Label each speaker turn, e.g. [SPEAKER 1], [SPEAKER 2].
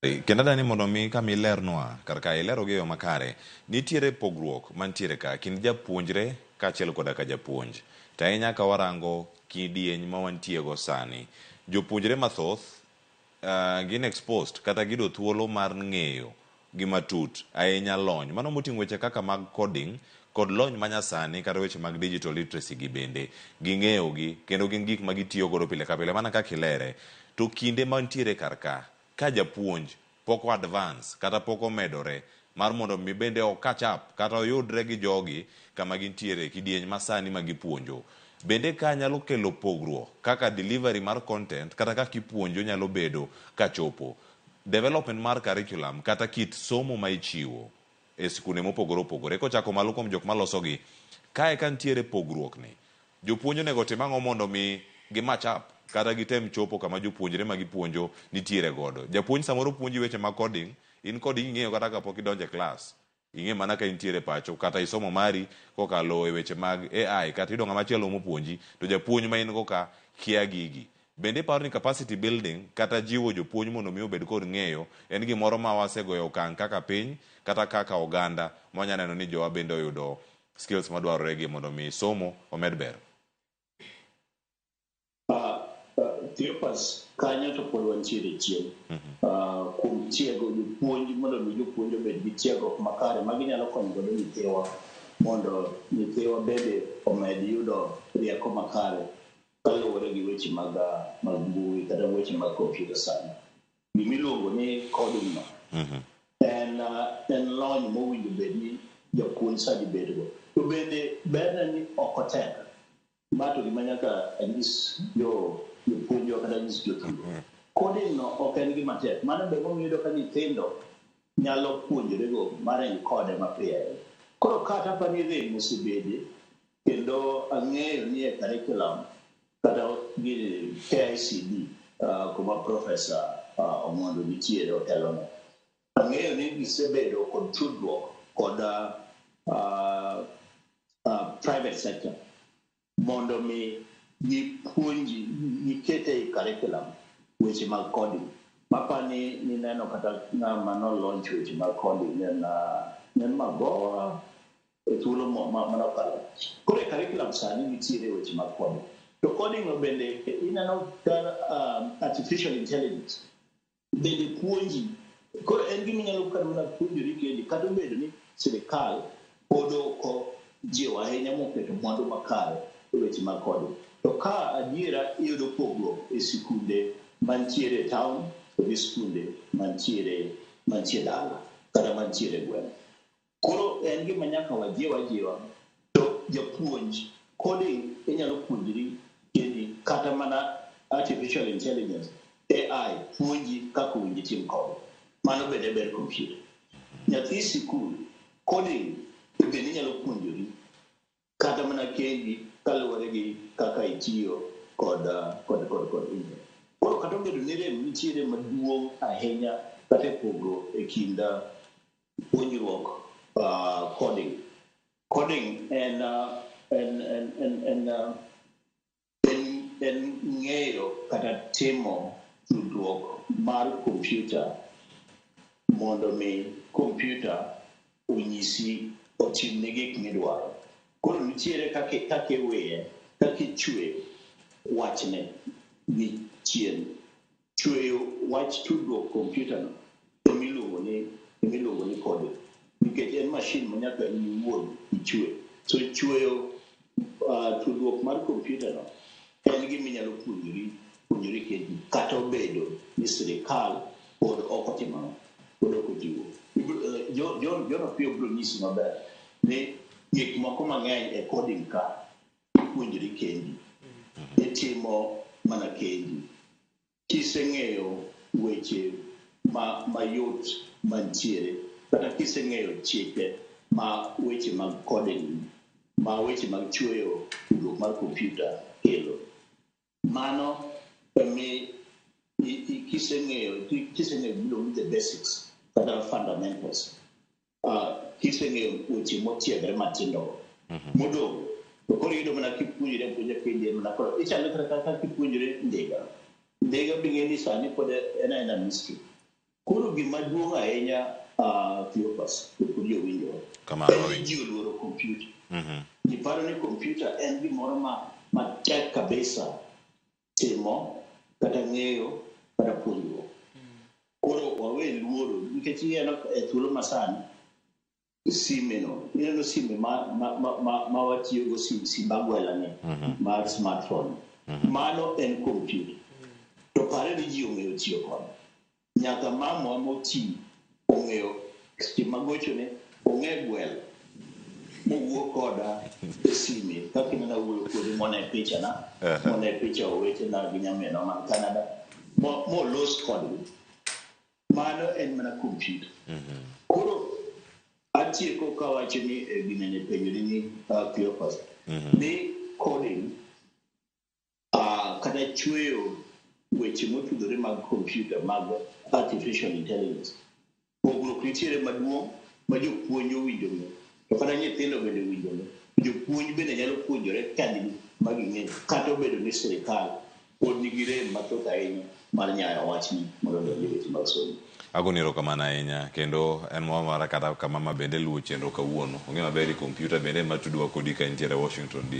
[SPEAKER 1] Kendo adwa ni mondo mi kama ilernwa kar ka ilero gi e yo makare, nitiere pogruok mantiere ka kind japuonjre kaachiel koda ka japuonj. To ahinya ka warango kidieny ma wantie go sani, jopuonjre mathoth gin exposed kata giyudo thuolo mar ng'eyo gi matut ahinya lony mano moting'o weche kaka mag coding kod lony manyasani kata weche mag digital literacy gi bende ging'eyo gi kendo gin gik ma gitiyo godo pile ka pile mana kaka ilere. To kinde mantiere kar ka, ka japuonj pok o advance kata pok omedore mar mondo mi bende o catch up kata oyudre gi jogi kama gintiere kidieny masani ma gipuonjo. Bende ka nyalo kelo pogruok kaka delivery mar content kata kaka ipuonjo nyalo bedo kachopo. Development mar curriculum kata kit somo ma ichiwo e skunde mopogore opogore kochako malo kuom jok malosogi, kae ka nitiere pogruok ni, jopuonj onego otim ang'o mondo mi gi match up kata gitem chopo kama jopuonjre ma gipuonjo nitiere godo. Japuonj samoro puonji weche mag coding, in coding ing'eyo kata kapok idonjo e klas. Ing'e mana ka intiere pacho kata isomo mari kokalo e weche mag AI kata iyudo ng'ama chielo mopuonji to japuonj ma in go ka kia gigi. Bende iparo ni capacity building kata jiwo jopuonj mondo mi obed kod ng'eyo en gimoro ma wasegoyo okang' kaka piny kata kaka oganda ma wanya neno ni jowa bende oyudo skills madwarore gi mondo mi somo omed ber?
[SPEAKER 2] Theopas, kanyo to pod wantiere chien kuom tiego jopuonj mondo mi jopuonj obed gi tiegruok makare ma ginyalo konyo godo nyithiwa mondo nyithiwa bende omed yudo rieko makare kaluwore gi weche mag mbui kata weche mag computer sani. Gimiluongo ni coding no en lony mowinjo bed ni japuonj sani bedgo. To bende berne ni ok otek. Ma to gima nyaka anyis jo jopuonjwa kata anyis jotugo. Coding no ok en gima tek. Mano be momiyo iyudo ka nyithindo nyalo puonjore go maring kode mapiyo ahinya. Koro kata pa ni rem osebede kendo ang'eyo ni e curriculum kata gi KICD kuma Professor Ong'ondo nitiere otelone. Ang'eyo ni gisebedo kod tudruok kod private sector mondo mi gipuonji giket ei curriculum weche mag coding. Mapani nineno kata ng'ama no launch weche mag coding en Magoha e thuolo mane okalo. Koro e curriculum sani nitiere weche mag coding. To coding no bende ineno ka artificial intelligence bende puonji. Koro en gima inyalo kata mana puonjori kendi kata obedo ni sirikal pod ok ojiwo ahinya moketo mwandu makare e weche mag coding. To ka adiera iyudo pogruok e sikunde mantiere e town to gi sikunde mantie dala kata mantiere e gweng'. Koro en gima nyaka wajiw ajiwa to japuonj coding inyalo puonjri kendi kata mana artificial intelligence AI puonji kaka owinjo itim kode. Mano bende ber computer. Nyathi sikul coding bende inyalo puonjori kata mana kendi kaluwore gi kaka itiyo kod internet. Koro kata obedo ni rem nitiere maduong' ahinya kata e pogruok e kind puonjruok coding. Coding en ng'eyo kata timo tudruok mar kompyuta mondo mi kompyuta onyisi otimni gik midwaro. Koro nitiere kaka iwiye, kaka ichweyo wachne gi chien. Chweyo wach tudruok kompyuta no emiluongo ni coding. Nikech en machine ma nyaka in iwuon ichwe. So chweyo tudruok mar kompyuta no en gima inyalo puonjori kendi kata obedo ni sirikal pod ok otimo pod ok ojiwo. John Opiyo biro nyisi maber ni gik moko mang'eny e coding ka ipuonjori kendi. Itimo mana kendi. Kiseng'eyo weche mayot mantiere kata kiseng'eyo chike ma weche mag coding ma weche mag chweyo tudruok mar kompyuta kelo. Mano emi kiseng'eyo gimiluongo ni the basics kata fundamentals. Kiseng'eyo weche motiegre matindo go. Modong' to koro iyudo mana kipuonjori apuonja kendi en mana koro ichalo kata kaka kipuonjori ndiga. Ndiga bing'e ni sani pod en aena mystery. Koro gima duong' ahinya, Cleophas, to kod jowinjowa,
[SPEAKER 1] Kamano,
[SPEAKER 2] en ni
[SPEAKER 1] wawinjo.
[SPEAKER 2] ji oluoro kompyuta. Ji paro ni kompyuta en gimoro matek kabisa timo, kata ng'eyo, kata puonjruok. Koro wawe luoro, nikech ineno e thuolo masani, sime no, ineno sime ma watiyogo, simb agwela ni, mar smartphone. Mano en kompyuta. To pare ni ji ong'eyo tiyo kode. Nyaka mamwa moti ong'eyo seche magochone, ong'e gwelo mowuo koda e sime kaka ineno awuoyo kodi mone picha na, mone picha owetena gi nyaminwa man Canada, molos kodgi. Mano en mana kompyuta. Koro atieko kawacho ni ginene penjoni ni, Cleophas, ni coding, kata chweyo weche motudore mag kompyuta mag artificial intelligence, pogruok nitiere maduong' ma jopuonj owinjo ng'e, to kata nyithindo bende owinjo ng'e. Jopuonj bende nyalo puonjore kendgi ma ging'e, kata obedo ni sirikal pod nigi rem mathoth ahinya mar nyayo wachni mondo odonj e weche mag somo.
[SPEAKER 1] Agoni erokamano ahinya, kendo en mor mara kata kama ma bende luwo chenro kawuono. Ong'e maber ni kompyuta bende ema tudowa kodi ka intiere Washington DC.